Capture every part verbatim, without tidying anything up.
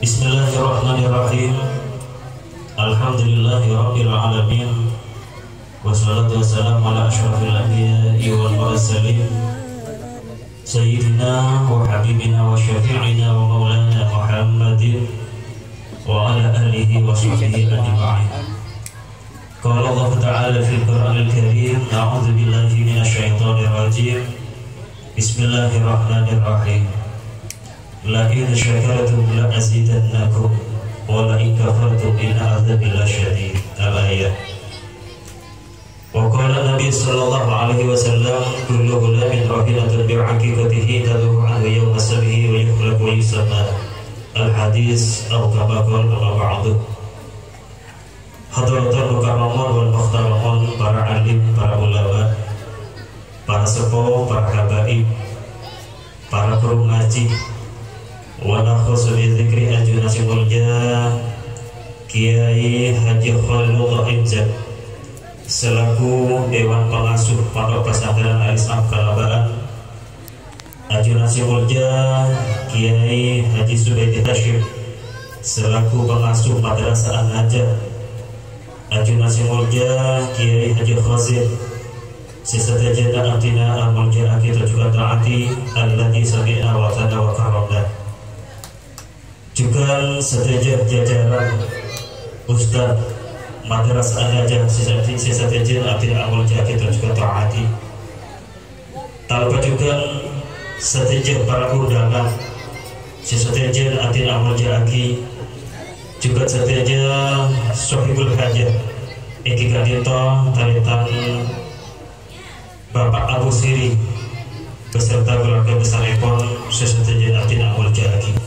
Bismillahirrahmanirrahim. Alhamdulillahirabbil alamin. Wassalatu wassalamu ala asyrafil anbiya'i wal mursalin, sayyidina wa habibina wa syafi'ina wa maulana Muhammadin wa ala alihi wa sahbihi ajma'in. Qala Allah Ta'ala fil Qur'anil Karim, a'udzu billahi minasy syaithanir rajim. Bismillahirrahmanirrahim. La in syakartum la azidannakum, wa la in kafartum inna adzabi lasyadid. Al-ayah. Wa qala Nabi sallallahu alaihi wasallam, "Kullu ghulamin rahinatun bi aqiqatihi tadhhabu anhu yawma sabihi wa yuhlaqu wa yusamma." Al-hadis, aw kama qala, amma ba'du. Hadratal mukarramun wal muhtaramun, para alim, para ulama, para sepo, para habaib, para guru ngaji, wa nakhusu bi dzikri ajunan sè molja Kiai Haji Khairullah M Z selaku Dewan Pengasuh Pondok Pesantren Al-Islam Kalabaan, ajunan sè molja Kiai Haji Subaidi Hasyim selaku pengasuh Madrasah An-Najah, ajunan sè molja Kiai Haji Khazin, sè sadhâjâna abdhina amolja'aghi tor jhughân ta'ati, allati sami'na wa atha'na wa karramna. Jhughân sadhâjâ jajaran Ustadz Madrasah An-Najah sè sadhâ-, sè sadhâjâna abdhina amolja'aghi tor jhughân ta'ati. Talèbât jhughân sadhâjâ para undangan sè sadhâjâna abdhina amolja'aghi, jhughân sadhâjâ sohibul hajat, èngghi ka'dinto tarètan Bapak Abu Siri beserta keluarga besarèpon sè sadhâjâna abdhina amolja'aghi.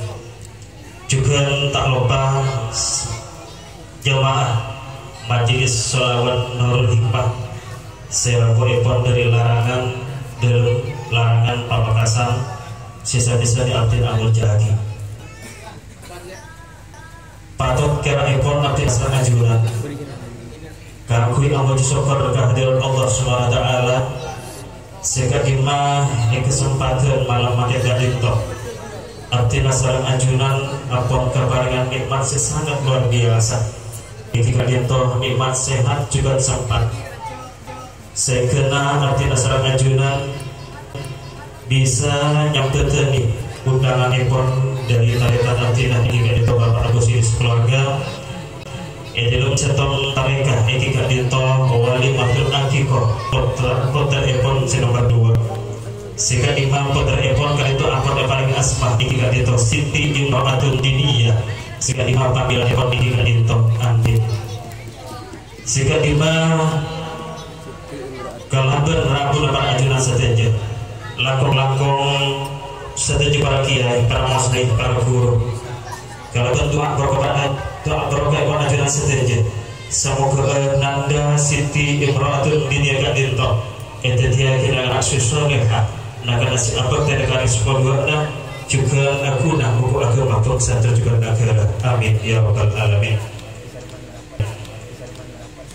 Jhughân ta' loppa s-, jamaah Majelis Sholawat Nurul Hikmah sè rabuèpon dhâri larangan dâlem, larangan Pamekasan, sè sa-, sè sadhâjâna abdhina amolja'aghi. Patot kèra'èpon abdhina sareng ajunan kaangghuy amoljâ sokkor ka hadirat Allah Subhanahu wa Ta'ala, sè ka'dimma è kasempadhân malem matè ka'dinto, abdhina sareng ajunan ampon kaparèngan nè'mat sè sangat luar biasa. Èngghi ka'dinto nè'mat sehat jhughân sempat. Saèngghâna abdhina sareng ajunan bisa nyambhâdhâni undanganèpon dhâri tarètan abdhina èngghi ka'dinto Bapak Abu Siri sakalowarga. È dhâlem sèttong tarèka èngghi ka'dinto walimatul aqiqah pottra-, pottra'èpon sè nomer duwâ'. Sè ka'dimma pottra'èpon ka'dinto ampon èparèngè asma èngghi ka'dinto Siti Imro'atun Diniyah. Sè ka'dimma panggilanèpon èngghi ka'dinto Andin. Sè ka'dimma kalabân rabuna para ajunan sadhâjâ. Langkong-langkong sadhâjâ para kiai, para mustahik, para guru. Kalabân du'a barokah, du'a barokahèpon ajunan sadhâjâ. Samoghâ nanda Siti Imro'atun Diniyah ka'dinto èdhâddhiyâghi na'-kana' sè sholèha, na'-kana' sè abhâktè ka rèng seppo duwâ'na, jhughân aghuna buku aghâma, bhângsa, tor jhughân naghârâ. Amin, ya rabbal alamin.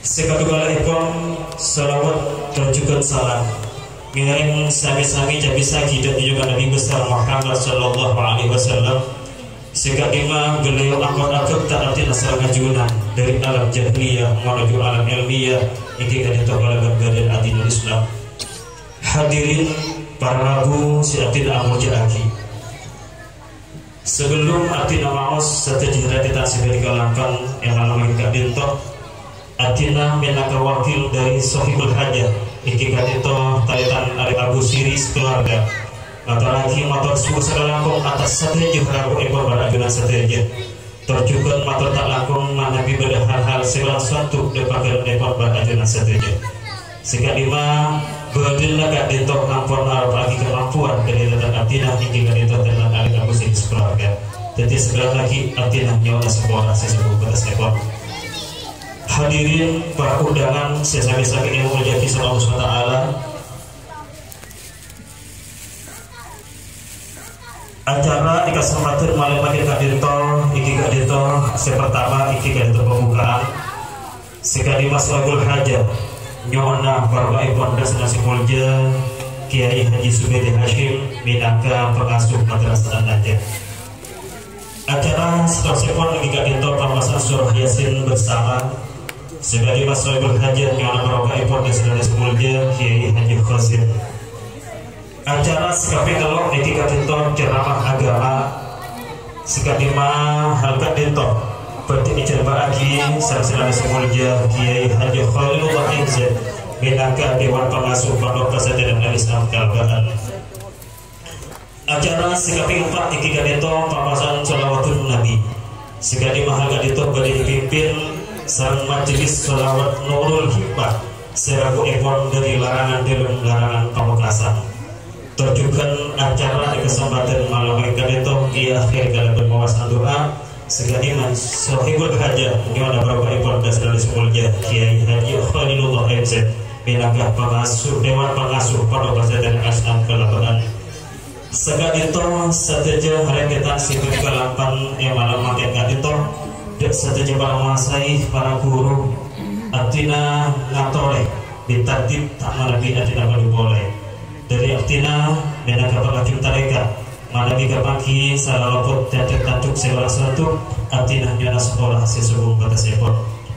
Sè kadhuwâ'èpon, shalawat tor jhughân salam ngèrèng sami-sami cabisaghi dâ' junjungan Nabi besar Muhammad sallallahu alaihi wasallam. Sè ka'dimma beliau ampon abhâkta abdhina sareng ajunan dhâri alam jahiliyah menuju alam ilmiyah, èngghi ka'dinto kalabân bâdân adinul Islam. Hadirin para rabu sè abdhina amolja'aghi. Sabellunna abdhina maos sadhâjâ tarètan sè bhâdhi kalangkong è malem ka'dinto, abdhina mènangka wakil dhâri Sohibul Hajat, èngghi ka'dinto tarètan Arif Abu Siri sakalowarga, ngatorraghi mator suwun sakalangkong atas sadhâjâ rabuèpon para ajunan sadhâjâ. Tor jhughân mator ta' langkong manabi bâdâ hal-hal sè kurang santun dhâ' panggheranèpon para ajunan sadhâjâ. Sè ka'dimma, bâdânna ka'dinto ampon aropa'aghi kamampowan dhâri tarètan abdhina èngghi ka'dinto tarètan Arif Abu Siri sakalowarga. Dhâddhi, sekali lagi, abdhina nyo'ona sapora sè sabâbbhâs èpon. Hadirin para undangan sè sami-sami èmoljâ'aghi sareng Allah Subhanahu wa Ta'ala. Acara è kasempadhân malem matè ka'dinto, èngghi ka'dinto sè partama, èngghi ka'dinto pembukaan. Sè ka'dimma Sohibul Hajat nyo'ona bârâmmaèpon dâ' sè moljâ Kiai Haji Subaidi Hasyim mènangka pangasuh Madrasah An-Najah. Acara saterrossèpon èngghi ka'dinto pamaosan surah Yasin bersama. Sè kadhi masohibul hajat nyo'ona barokahèpon dâ' sadhâjâ sè molja Kiai Haji Khazin. Acara sè kapèng tello' èngghi ka'dinto ceramah agama. Sè kadhi mahal ka'dinto bhâdhi èjhârbâ'âghi sareng sè molja Kiai Haji Khalilullah M Z mènangka Dewan Pangasuh Pondok Pesantren Al-Islam Kalbaan. Acara sè kapèng empa' èngghi ka'dinto pamaosan shalawatun Nabi. Sè kadhi mahal ka'dinto bhâdhi èpimpin sareng majelis shalawat Nurul Hikmah sè rabuèpon dâri larangan dâlem larangan Pamekasan. Tor jhughân acara è kasempadhân malem ka'dinto èakhèrè kalabân maos du'a. Sè kadhi masohibul hajat nyo'ona barokahèpon dâ' sadhâjâ sè molja Kiai Haji Khalilullah M Z mènangka pangasuh Dewan Pangasuh Pondok Pesantren Al-Islam Kalbaan. Sè ka'dinto sadhâjâ rèng-tarèngan sè kalabân è malem mangkèn ka'dinto, dâ' sadhâjâ para masaè, para ghuru, abdhina ngatorè bi-tartib ta' manabi abdhina padhâ polè. Dâri abdhina mènangka pangajhun tarèkat, manabi ka pangghi sala lopot tandhâk-tandhâk sè bârâs ranto, abdhina nyo'ona sapora sè sobung bâtessèpon.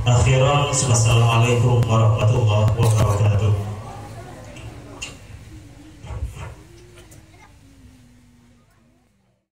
Akhiran, wassalamualaikum warahmatullahi wabarakatuh.